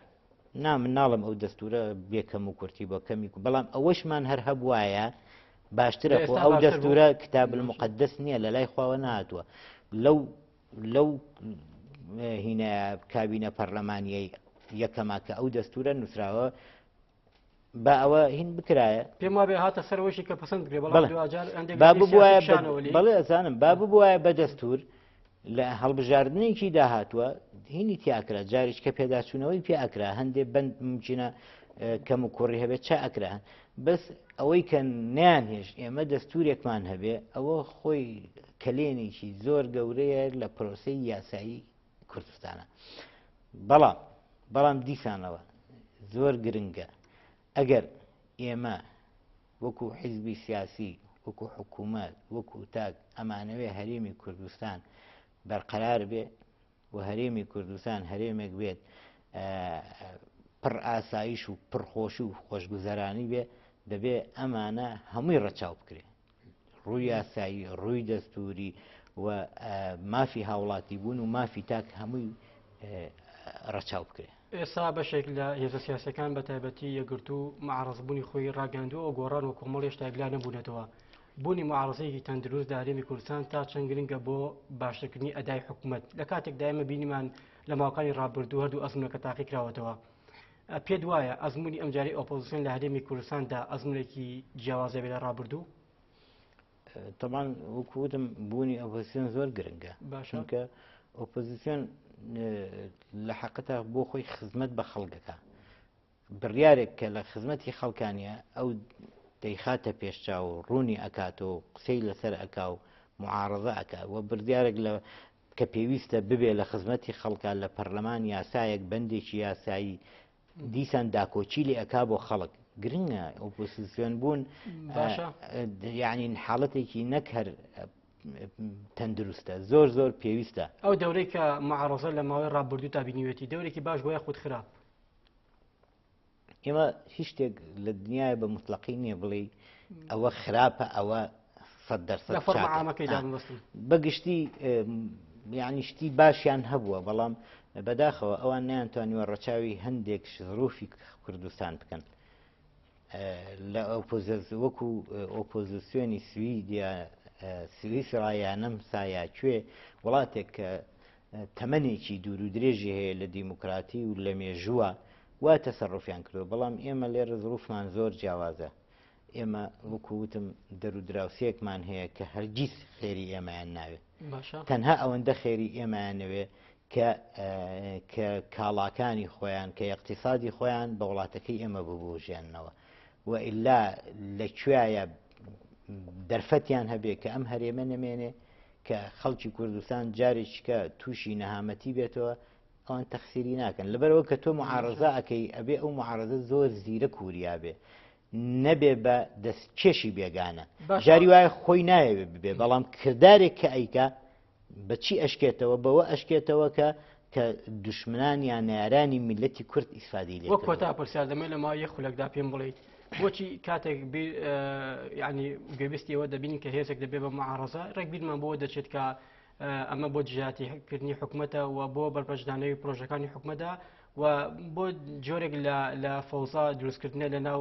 B: نا من ناڵم ئەو دەستورە بێ کەم و کورتی بۆ کەمی و بەڵام ئەوەشمان هەر هەبوایە باشترە خۆ ئەو دەستورە کتاب المقدس نییە لە لای خواوە نهاتووە لەو لەو هینە کابینە پەرلەمانیەی یەکەما کە ئەو دەستورە نووسراوە با ئەوە هین بکرایە.
A: پێم وابێ هاتە سەر ئەوەشی کە پەسەند بکرێ بەڵام دواجار هەندێک
B: با ببوایە بەڵێ ئەزانم با ببوایە بە دەستور لە هەڵبژاردنێکی داهاتوە هینی تیاکرا جاریش کە پێداچوونەوەی پێ ئەکرا هەندێ بند ممکنە کەم و کوڕی هەبێت چا ئەکرا بەس ئەوەی کە نیان هێشت ئێمە دەستورێکمان هەبێ ئەوە خۆی کەلێنێکی زۆر گەورەیە لە پرۆسەی یاسایی کوردستانە بەڵام بەڵام دیسانەوە زۆر گرنگە ئەگەر ئێمە وەکو حیزبی سیاسی وەکو حکوومەت وەکو تاک ئەمانەوێ هەرێمی کوردستان بەرقەرار بێ و هەرێمی کوردستان هەرێمێک بێت پڕ ئاسایش و پڕخۆشی و خۆشگوزەرانی بێ دەبێ ئەمانە هەمووی ڕەچاو بکرێ ڕووی یاسایی، ڕووی دەستووری و مافی هاوڵاتیبوون و مافی تاک هەمووی ڕەچاو بکرێ.
A: ئێستا بەشێک لە هێزە سیاسیەکان بە تایبەتی یەکگرتوو معارەزبوونی خۆی ڕاگەیاندووە و گۆڕان و کۆمەڵ هێشتا یەکلا نەبوونەتەوە. بوونی معارەزەیەکی تەندروست لە هەرێمی کوردستان تا چەند گرنگە بۆ باشترکردنی ئەدای حکوومەت لە کاتێکدا ئێمە بینیمان لە ماوەکانی ڕابردوو هەردوو ئەزموونەکە تاقی کراوەتەوە. پێت وایە ئەزموونی ئەمجارەی ئۆپۆزسیۆن لە هەرێمی کوردستاندا ئەزموونێکی جیاواز دەبێت لە ڕابردوو؟
B: تەبان وەکو وتم بوونی ئۆپۆزسیۆن زۆر گرنگە چونکە ئۆپۆزسیۆن لە حقەتا بۆ خۆی خزمەت بە خەڵکەکە بڕیارێک کە لە خزمەتی خەڵکانە ئەو دەیخاتە پێشچاو و ڕوونی ئەکاتەوە قسەی لەسەر ئەکا و معارەزە ئەکا و بڕیارێک لە کە پێویستە ببێ لە خزمەتی خەڵکا لە پەرلەمان یاسایەک بەندێکی یاسایی دیسان داکۆکی لێ ئەکا بۆ خەڵک گرنگە ئۆپۆسیسیۆن بوون یعنی حاڵەتێکی نەک هەر تەندروستە زۆر زۆر پێویستە
A: ئەو دەورەی کە معارەزە لە ماوەی ڕابردوو تا بینیوێتی دەورێکی باش بۆ یاخود خراپ
B: ئێمە هیچ شتێک لە دنیاە بە مطلقی نییە بڵێ ئەوە خراپە ئەوە بەگشتی یعنی شتی باشیان هەبووە بەڵام بەداخەوە ئەوان نیانتوانیوە ڕەچاوی هەندێک ظروفی کوردستان بکەن لە وەکو ئۆپۆزیسیۆنی سویدیا سویسرا یا نەمسا یا کوێ وڵاتێک کە تەمەنێکی دوور و درێژی هەیە لە دیموکراتی و لە مێژووە وا تەسەڕوفیان کردووە بەڵام ئێمە لێرە زروفمان زۆر جیاوازە ئێمە وەکو وتم دەرودراوسێکمان هەیە کە هەرگیز خێری ئێمەیان ناوێت تەنها ئەوەندە خێری ئێمەیان نەوێ کە کە کاڵاکانی خۆیان کە اقتصادی خۆیان بە وڵاتەکەی ئێمە ببوژێنەوە و ئللا لە کوێە دەرفەتیان هەبێ کە ئەم هەرێمە نەمێنێ کە خەڵکی کوردستان جارێکیکە تووشی نەهامەتی بێتەوە ئەوان تەخسیری ناکەن لەبەرەوە کە تۆ معارەزە ئەەکەی ئەبێ ئەو معارەزە زۆر زیرە کووریا بێ نەبێ بە دەستکێشی بێگانە جاری وایە خۆی نایەوێ ببێ بەڵام کردارێک کە ئەیکا بەچی ئەشکێتەوە بەوە ئەشکێتەوە کە کە دوشمنان یان نەیارانی میلەتی کورد ئیسفادی لێ
A: وەک کۆتا پرسیار دەمێ لە ماوەی یەک خولەکدا پێم بڵێیت بۆچی کاتێک ینی گوێبیستی ئەوە دەبین کە هێزێک دەبێ بە معارەزە ڕێک بیرمان بۆ دەچێت کە ئەمە بۆ دژایەتیکردنی حکومەتە و بۆ بەرپەرچدانەوەی پرۆژەکانی حکومەتە و بۆ جۆرێک لە فەوزا دروستکردنە لە ناو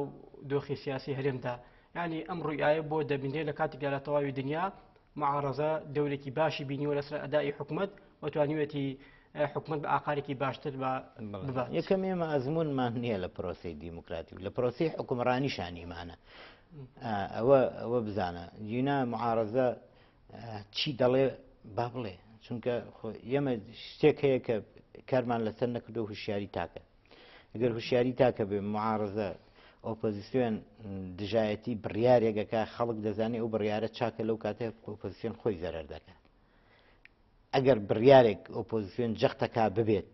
A: دۆخی سیاسی هەرێمدا ینی ئەم ڕوئایە بۆ دەبینێت لە کاتێکدا لە تەواوی دنیا معارەزە دەورێکی باشی بینیوە لەسەر ئەدائی حکومەت و توانیوێتی حکومەت بە ئاقارێکی باشتر ببات.
B: یەکەم ئێمە ئەزمونمان نییە لە پرۆسەی دیموکراتی و لە پرۆسەی حکومڕانیشانیمانە ئەوە ئەوە بزانە جینا معارەزە چی دەڵێ با بڵێ چونکە ئێمە شتێک هەیە کە کارمان لەسەر نەکردو هوشیاری تاکە ئەگەر هوشیاری تاکە بێ معارزە ئۆپۆزیسیۆن دژایەتی بڕیارێکەکە خەڵک دەزانێت ئەو بڕیارە چاکە لەو کاتە ئۆپۆزیسیۆن خۆی زەرەر دەکات ئەگەر بڕیارێک ئۆپۆزیسیۆن جەختەکە ببێت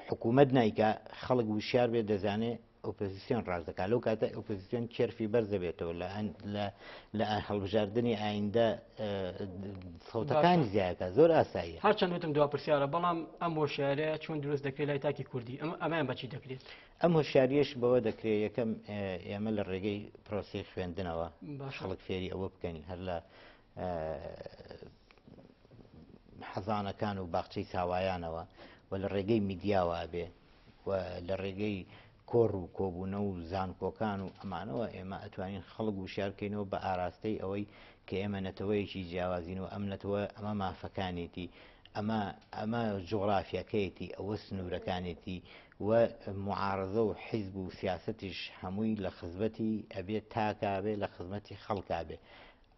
B: حکوومەت نایکا خەڵک وشیار بێت دەزانێ ئۆپۆزیسیۆن ڕاست دەکات لەو کاتە ئۆپۆزیسیۆن کێرفی بەرز دەبێتەوە لە لە لە هەڵبژاردنی ئایندە سەوتەکانی زیاکە زۆر ئاساییە.
A: هەرچەند وتم دوا پرسیارە بەڵام ئەم هۆشیاریە چۆن دروست دەکرێت لای تاکی کوردی ئەمە ئەمەیان بەچی دەکرێت؟
B: ئەم هۆشیاریەش بەوە دەکرێت یەکەم ئێمە لە ڕێگەی پرۆسەی خوێندنەوە خەڵک فێری ئەوە بکەین هەر لە حەزانەکان و باخچەی ساوایانەوە و لە ڕێگەی میدیاوە ئەبێ و لە ڕێگەی کۆڕ و کۆبوونە و زانکۆکان و ئەمانەوە ئێمە ئەتوانین خەڵک وشیار بکەینەوە بە ئاراستەی ئەوەی کە ئێمە نەتەوەیەکی جیاوازین و ئەم نەتەوە ئەمە مافەکانێتی ئەمە ئەمە جوغرافیەکەیەتی ئەوە سنوورەکانێتی و معارزە و حیزب و سیاسەتیش هەمووی لە خزمەتی ئەبێت تاکابێ لە خزمەتی خەڵکابێ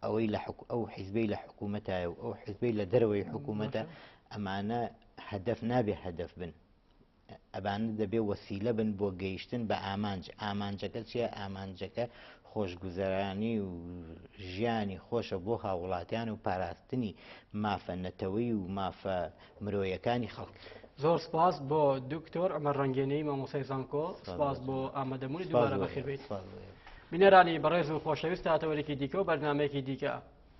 B: ئەوەی لە ئەو حیزبەی لە حکوومەتایە و ئەو حیزبەی لە دەرەوەی حکوومەتە ئەمانە هەدەف نابێ هەدەف بن ئەبانە دەبێ وەسیلە بن بۆ گەیشتن بە ئامانج ئامانجەکە چیە ئامانجەکە خۆشگوزەرانی و ژیانی خۆشە بۆ هاوڵاتیان و پاراستنی مافە نەتەوەی و مافە مرۆیەکانی خەڵک.
A: زۆر سپاس بۆ دکتۆر عمر ڕەنگێنەی مامۆستای زانکۆ سپاس بۆ ئامادەبوونی دووبارە بەخێر بێیت بینەرانی بەڕێز و خۆشەویست تا تەوەرێکی دیکە و بەرنامەیەکی دیکە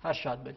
A: هەر شاد بن.